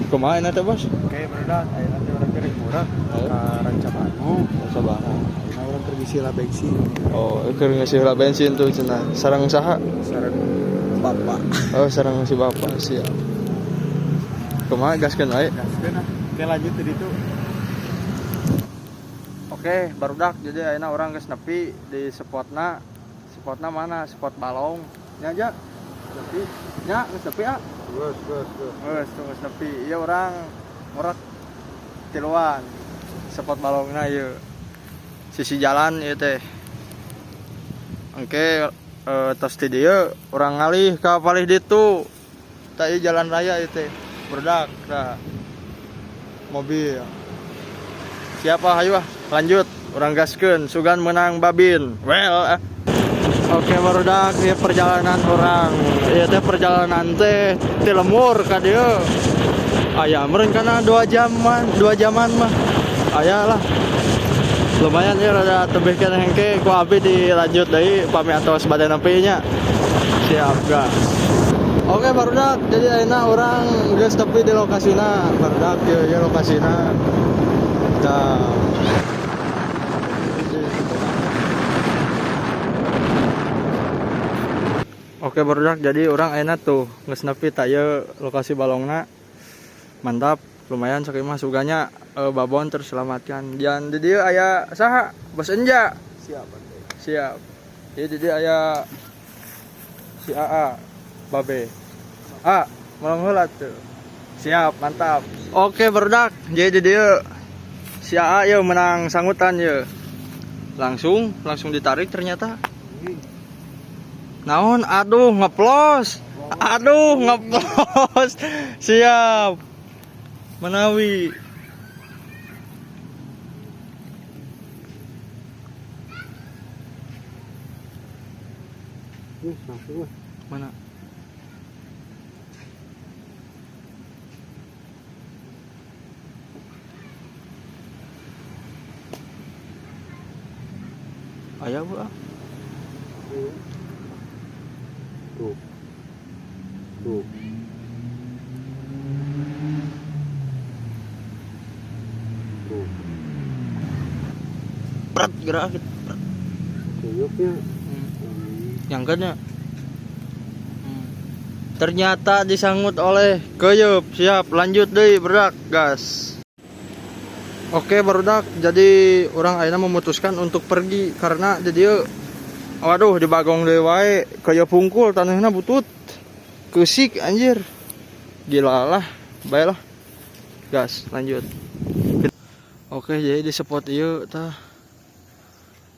Kumaha teh, Bos? Oke, barudak, ayeuna teh urang keur murah ka Rancabango. Rancabango. Ayeuna urang keur ngisi lah bensin. Oh, keur ngisi lah bensin tuh cenah. Sareng saha? Sareng bapak. Oh, sareng si bapak, siap. Kumaha gaskeun wae? Gaskeun ah. Oke, lanjut tadi tuh. Oke, barudak, jadi ayeuna urang geus nepi di spotna. Spotna mana? Spot balong. Nya aja. Nepi. Nya geus nepi ah. Geus, geus, geus. Geus, geus nepi. Ieu urang ngurek tiluan. Spot balongna ieu. Sisi jalan ieu teh. Engke tos ti dieu urang ngalih ka palih ditu. Tah ieu jalan raya ieu teh. Barudak tah. Mobil. Siapa hayu ah, lanjut urang gaskeun sugan menang babin. Well ah. Oke barudak, ieu perjalanan urang. Ieu teh perjalanan teh ti lemur ka dieu. Aya meureun kana 2 jaman, 2 jaman mah. Aya lah. Lumayan ya rada tebih keneh engke ku abi dilanjut deui pami atos bade nepi nya. Siap gas. Oke barudak, jadi ayeuna urang geus tepi di lokasina. Barudak ieu ieu lokasina. Tah. Oke barudak, jadi urang ayeuna tuh geus nepi tah ieu lokasi balongna. Mantap, lumayan sakieu mah suganya babon terselamatkan. Dan di dieu aya saha? Bos Enja. Siap, Siap. Jadi di dieu aya si AA Babe. A, melong heula tuh. Siap, mantap. Oke barudak, jadi di dieu si AA ieu menang sangutan ieu. Langsung ditarik ternyata. Naon? Aduh, ngeplos. Aduh, ngeplos. Siap. Menawi. Mana? Ayah bu ah. Tuh. Tuh. Tuh. Berat gerak gitu. Berat. Kuyuknya. Yang kena. Ternyata disanggut oleh keyup. Siap, lanjut deh, berak, gas. Oke, barudak. Jadi orang akhirnya memutuskan untuk pergi karena jadi waduh di bagong deui wae keyup pungkul tanahna butut. Kesik anjir. Gila lah, baiklah. Gas, lanjut. Oke, jadi di spot ieu tah.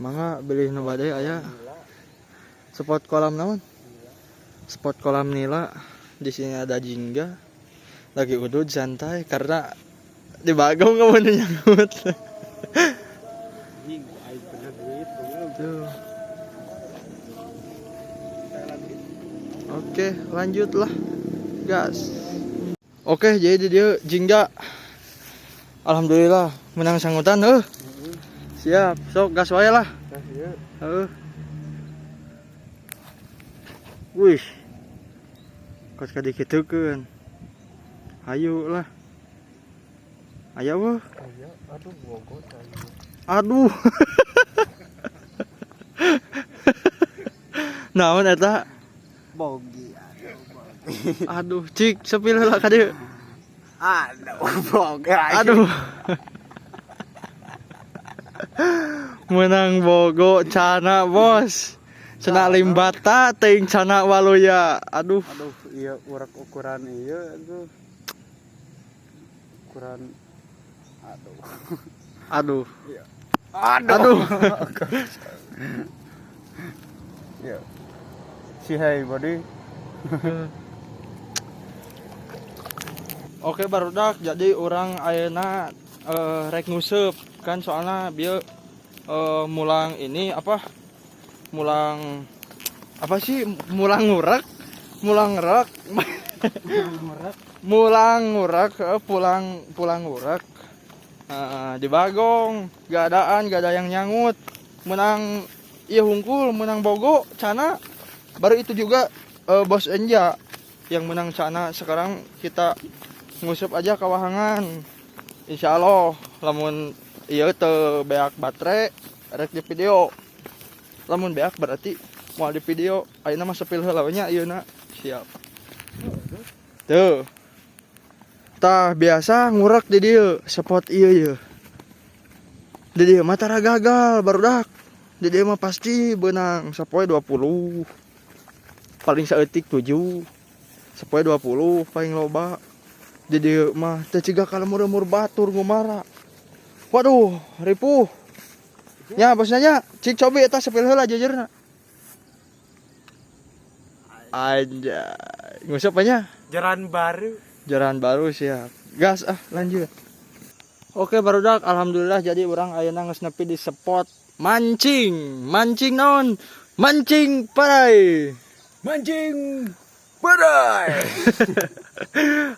Mangga bilih nu bade aya. Spot kolam naon? Spot kolam nila. Di sini ada jingga. Lagi udud santai karena di bagong kamu nyangkut. Tuh. Oke, lanjutlah. Gas. Oke, jadi dia jingga. Alhamdulillah menang sanggutan heuh. Siap, sok gas wae lah. Heeh. Wih. Kos ka dikitukeun. Hayu lah. Aya weuh. Aya, aduh bogot ayo. Aduh. Naon eta? Bogi, aduh bogi. Aduh, cik sepil heula ka dieu. Aduh, bogi. Aduh. Menang bogo cana bos. Cana limbata teuing cana waluya. Aduh. Aduh, iya urak ukuran iya aduh. Ukuran aduh. Aduh. Iya. Aduh. Iya. Si hey body. Oke barudak, jadi orang ayeuna rek nguseup kan soalnya bieu mulang ini apa? Mulang apa sih? Mulang ngurek, mulang ngerek. Mulang ngurek, pulang ngurek. Di Bagong, gak adaan, gak ada yang nyangut. Menang iya hungkul, menang bogo, cana. Baru itu juga Bos Enja yang menang cana. Sekarang kita Nguseup aja ka wahangan. Insya Allah lamun ieu teu beak baterai rek di video. Lamun beak berarti moal di video. Ayeuna mah spill heula we nya ieu na. Siap. Tuh. Tah, biasa ngurek di dieu spot ieu ye. Di dieu mah tara gagal, barudak. Di dieu mah pasti beunang sapoe 20. Paling saeutik 7. Sapoe 20 paling loba. Di dieu mah teh ciga ka lembur-lembur batur ngumara. Waduh, ripuh. Ya, bosnya nya, cik cobi eta spill heula jejerna. Anjay, nguseup nya. Jalan baru. Jalan baru, siap. Gas ah, lanjut. Oke, barudak, alhamdulillah jadi urang ayeuna geus nepi di spot mancing. Mancing naon? Mancing parai. Mancing badai.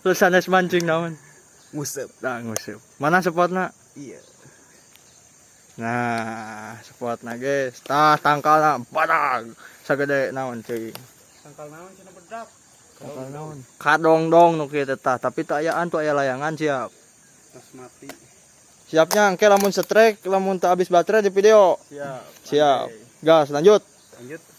Lu sanes mancing naon? Nguseup. Nah, nguseup. Mana spotna? Iya. Nah, spotna, guys. Tah, tangkalna badag. Sagede naon cuy? Tangkal naon cenah, bedak? Tangkal naon? Kadongdong nu kieu teh tah, tapi teu ayaan tuh, aya layangan, siap. Terus mati. Siapnya engke lamun strike, lamun tak habis baterai di video. Siap. Siap. Gas, lanjut. Lanjut.